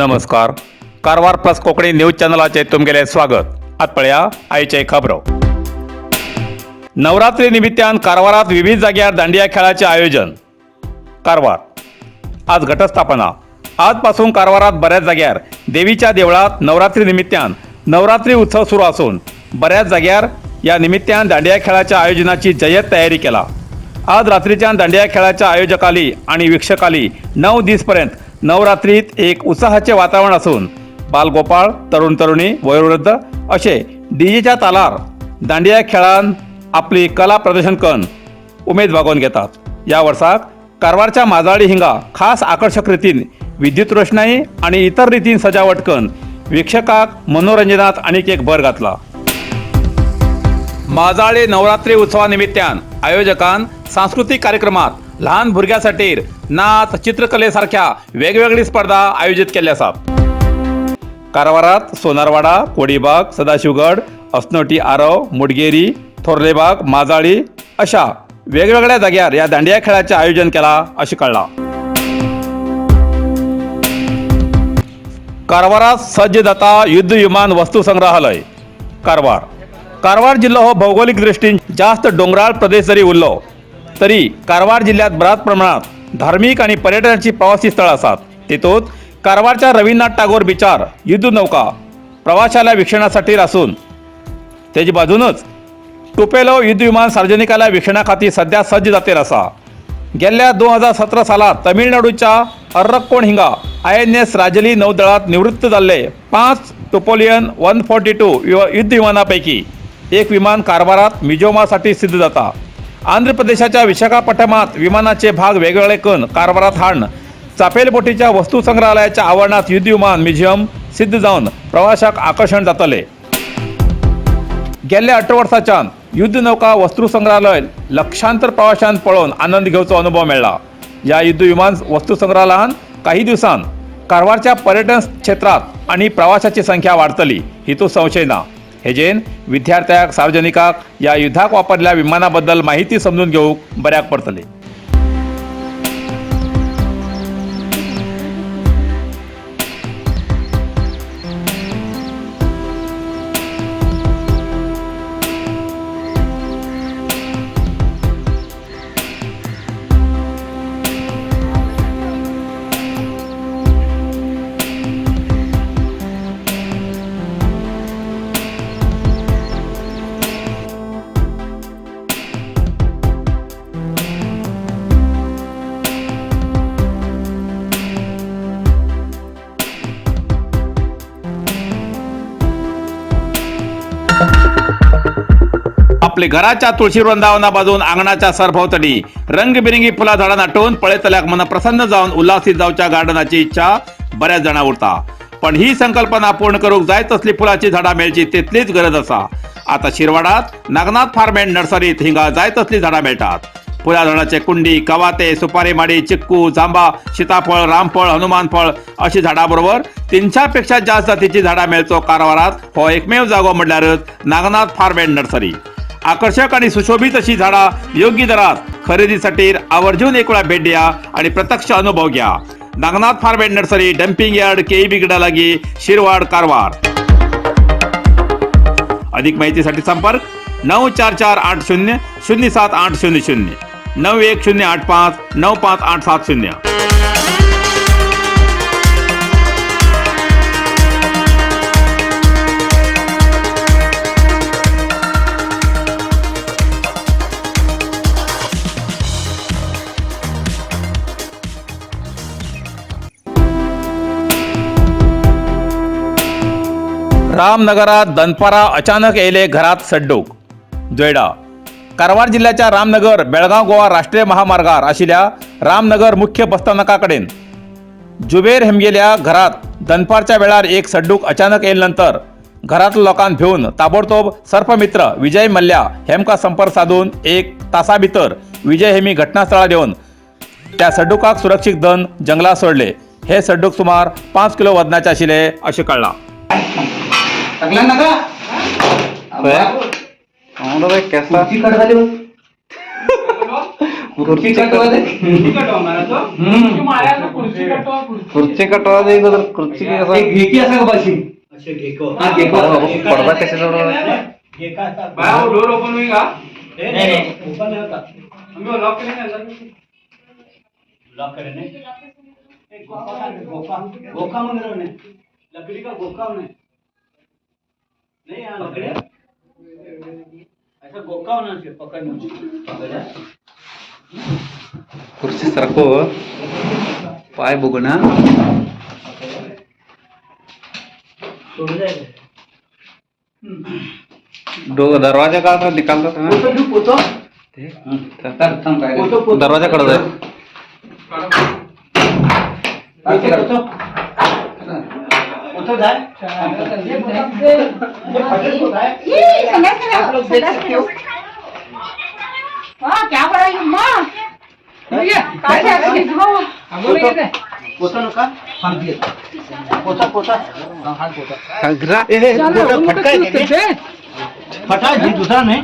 नमस्कार, Karwar plus Konkani news चॅनलाचेर तुमगेलें स्वागत. आत पळया आयचे खबरो. नवरात्री निमित्तान कारवारात विविध जाग्यार दांडिया खेळाचे आयोजन. कारवार. आज घटस्थापना. आजपासून कारवारात बऱ्याच जाग्यार देवीच्या देवळात नवरात्री निमित्तान नवरात्री उत्सव सुरू असून बऱ्याच जाग्यार या निमित्तान दांडिया खेळाच्या आयोजनाची जय्यत तयारी केला. आज रात्रीच्यान दांडिया खेळाच्या आयोजकाली आणि वीक्षकाली 9 दीसपर्यंत नवरात्रीत एक उत्साहाचे वातावरण असून बालगोपाळ, तरुण तरुणी, वयोवृद्ध असे डीजेच्या तालार दांडिया खेळान आपली कला प्रदर्शन करून उमेद भागोवन घेतात. या वर्साक कारवारच्या माजाळी हिंगा खास आकर्षक रितीन विद्युत रोषणाई आणि इतर रितीन सजावट करून वीक्षकाक मनोरंजनात आणीक एक भर घातला. माजाळे नवरात्री उत्सवानिमित्तान आयोजकान सांस्कृतिक कार्यक्रमात लहान भुरग्यांसाठी नाच, चित्रकलेसारख्या वेगवेगळी स्पर्धा आयोजित केल्या आसात. कारवारात सोनारवाडा, कोडीबाग, सदाशिवगड, असनोटी, आरव, मुडगेरी, थोरलेबाग, माजाळी अशा वेगवेगळ्या जाग्यार या दांडिया खेळाचे आयोजन केला अशें कळ्ळां. कारवारात सज्ज जाता युद्ध विमान वस्तू संग्रहालय. कारवार. कारवार जिल्हो हो भौगोलिक दृष्टीन जास्त डोंगराळ प्रदेश जरी उरलो तरी कारवार जिल्ह्यात बऱ्याच प्रमाणात धार्मिक आणि पर्यटनाची प्रवासी स्थळं आसात. तेतूंत कारवारच्या रवींद्रनाथ टागोर बिचार युद्ध नौका प्रवाशाला वीक्षणासाठी आसून तेजे बाजूनच टुपेलो युद्ध विमान सार्वजनिकाला वीक्षणा खातीर सध्या सज्ज जातेर आसा. गेल्ल्या 2017 सालात तमिळनाडूच्या अर्रक्कोण हिंगा आयएनएस राजली नौदळात निवृत्त जाल्ले 5 टुपोलियन 142 युद्ध विमानापैकी एक विमान कारवारात म्युझियमासाठी सिद्ध जाता. आंध्र प्रदेशाच्या विशाखापट्टणात विमानाचे भाग वेगवेगळे करून कारवारात हाडून चापेलबोटीच्या वस्तू संग्रहालयाच्या आवरणात युद्ध विमान म्युझियम सिद्ध जावन प्रवाशाक आकर्शण जातले. गेल्ल्या 18 वर्साच्यान युद्ध नौका वस्तू संग्रहालय लक्षांतर प्रवाशांक पळोवन आनंद घेवचो अनुभव मेळ्ळा. ह्या युद्ध विमान वस्तू संग्रहालयान काही दिवसान कारवारच्या पर्यटन क्षेत्रात आणि प्रवाशाची संख्या वाडतली हितूंत संशय ना. हेजेन विद्यार्थ्याक, सार्वजनिकाक या युद्धाक वापरल्या विमानाबद्दल माहिती समजून घेवंक बऱ्याक पडतली. आपले घराच्या तुळशी वृंदावना बाजून आंगणाच्या सरभोवतणी रंगबिरंगी फुला झाडां नाटून पळयतल्याक मन प्रसन्न जावन उल्हासीत जावच्या गार्डनाची इच्छा बऱ्याच जाणां उरता. पण ही संकल्पना पूर्ण करूंक जाय तसली फुलाची झाडां मेळची तितलीच गरज आसा. आता शिरवाडात नागनाथ फार्म अँड नर्सरीत हिंगा जाय तसली झाडां मेळटात. फुला झाडाचे कुंडी, कवाते, सुपारी माडी, चिक्कू, जांबा, सीताफळ, रामफळ, हनुमान फळ अशी झाडां बरोबर 300 पेक्षा जास्त जातीची झाडां मेळचो कारवारात हो एकमेव जागो म्हणल्यारच नागनाथ फार्म अँड नर्सरी. आकर्षक आणि सुशोभित अशी झाडां योग्य दरात खरेदीसाठी आवर्जून एक वेळा भेट द्या आणि प्रत्यक्ष अनुभव घ्या. Nagnath farm and nursery, dumping yard, केईबी लागी, शिरवाड, कारवार. अधिक माहितीसाठी संपर्क 9448007800, 9108595870. रामनगरात दनपारा अचानक येयले घरात सड्डूक. जोयडा. कारवार जिल्ह्याच्या रामनगर बेळगाव गोवा राष्ट्रीय महामार्गार आशिल्ल्या रामनगर मुख्य बसस्थानका कडेन जुबेर हेमगेल्या घरात दनपारच्या वेळार एक सड्डूक अचानक येयले नंतर घरांतल्या लोकांक भिवन ताबडतोब सर्पमित्र विजय मल्ल्या हेमकां संपर्क साधून एक तासा भितर विजय हेमी घटनास्थळार येवन त्या सड्डुकाक सुरक्षीत धन जंगलात सोडले. हे सड्डूक सुमार 5 किलो वजनाचे आशिल्ले अशें कळ्ळां. टाकला ना का? भाई कैसा खुर्ची कट झाली बघ. खुर्ची कट झाली. मारायला. खुर्ची कटवा दे तर खुर्ची कसं एक घेकी असा का बशी? हा, घेको असा. पडदा कशाजवळ? डोर ओपन होईल का? गोखा मंदिर में लकड़ी का गोखा होना है। नहीं यहाँ लकड़ी ऐसा गोखा होना चाहिए पकड़ने खुर्ची सरको पाय बघू ना. डो दरवाजा का निकाल दो ना. पोतो पोतो दरवाजा कडे जाय. पोतो पोतो जाए. ये संडास आप लोग देख सकते हो. हाँ, क्या बड़ा ये माँ काय आहे? पोतो नका पोता पोता हा पोता फटका फटा जी दुसरा नाही.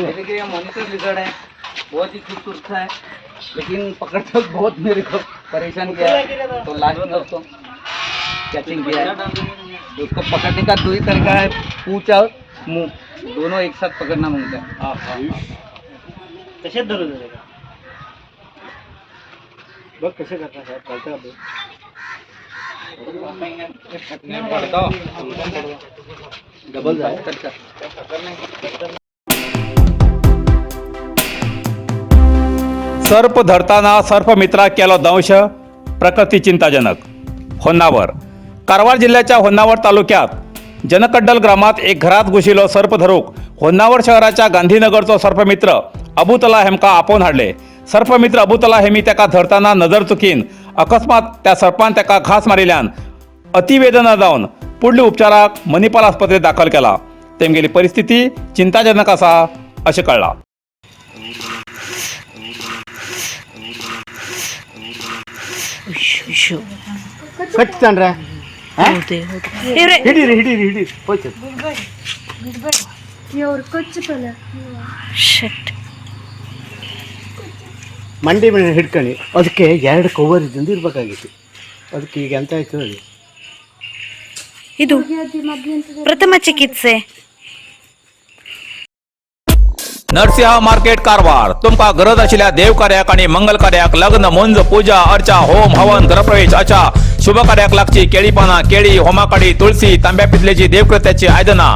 देखिए ये मॉनिटर लिजर्ड है, बहुत ही खूबसूरत है, लेकिन पकड़ते वक्त बहुत मेरे को परेशान किया है। तो लास्ट में उसको कैचिंग किया है। तो उसको पकड़ने का दो ही तरीका है, पूंछ और मुंह, दोनों एक साथ पकड़ना मांगता है। तसेच धरून बघ कसे करतात साहेब चालतं का? डबल सर्प धरताना सर्पमित्रा केलो दंश, प्रकृती चिंताजनक. होन्नावर. कारवार जिल्ह्याच्या होन्नावर तालुक्यात जनकड्डल ग्रामात एक घरात घुशिलो सर्प धरूक होन्नावर शहराच्या गांधीनगरचो सर्पमित्र अबुतला हेमका आपोवन हाडले. सर्पमित्र अबुतला हेमी तेका धरताना नजर चुकीन अकस्मात त्या सर्पान तेका घास मारिल्यान अतिवेदना जावन पुढल्या उपचाराक मणिपाल आस्पत्रेत दाखल केला. तेमगेली परिस्थिती चिंताजनक आसा अशें कळ्ळां. ಮಂಡಿ ಮೇಲೆ ಹಿಡ್ಕೊಂಡು ಅದಕ್ಕೆ ಎರಡು ಕವರ್ ಇದ್ದಿಂದ ಇರ್ಬೇಕಾಗಿತ್ತು. ಅದಕ್ಕೆ ಈಗ ಎಂತ ಆಯ್ತು ಅದು. ಇದು ಪ್ರಥಮ ಚಿಕಿತ್ಸೆ. नरसिंह मार्केट कारवार. तुमकां गरज आशिल्ल्या देव कार्याक आनी मंगल कार्याक, लग्न, मुंज, पूजा अर्चा, होम हवन, गृहप्रवेश अशा शुभ कार्याक लागची केळी पानां, केळी, होमाकाडी, तुळसी, तांब्या पितलेची देवकृत्याची आयदनां,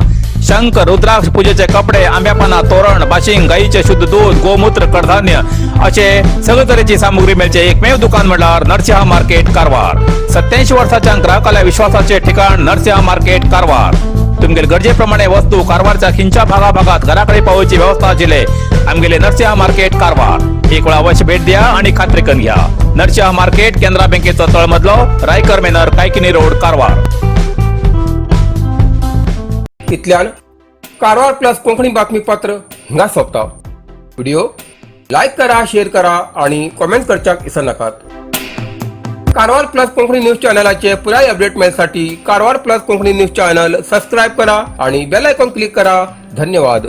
शंख, रुद्राक्ष, पूजेचे कपडे, आंब्या पानां, तोरण, बाशिंग, गायीचे शुद्ध दूध, गोमूत्र, कडधान्य असे सगळे तरेची सामुग्री मेळचे एकमेव दुकान म्हणल्यार नरसिंह मार्केट कारवार. 87 वर्साच्या ग्राहकाल्या विश्वासाचे ठिकाण नरसिंह मार्केट कारवार. तुमगेले गरजेप्रमाणे वस्तू कारवारच्या खिंच्या भागाभागात घराकडे पावोवची व्यवस्था आशिल्ले आमगेले नरसिंह मार्केट कारवार. एक वेळा अवश्य भेट द्या आणि खात्री करून घ्या. नरसिंह मार्केट, केनरा बँकेचो तळमजलो, रायकर मेनर, कायकिनी रोड, कारवार. इतल्यान कारवार प्लस कोंकणी बातमीपत्र हांगा सोंपता. व्हिडिओ लायक करा, शेअर करा आणि कॉमेंट करच्याक विसरनाकात. कारवार प्लस कोंकणी न्यूज चॅनलाचे पुराय update मेळसाठी Karwar plus Konkani news channel subscribe करा आणि बेल आयकॉन क्लिक करा. धन्यवाद.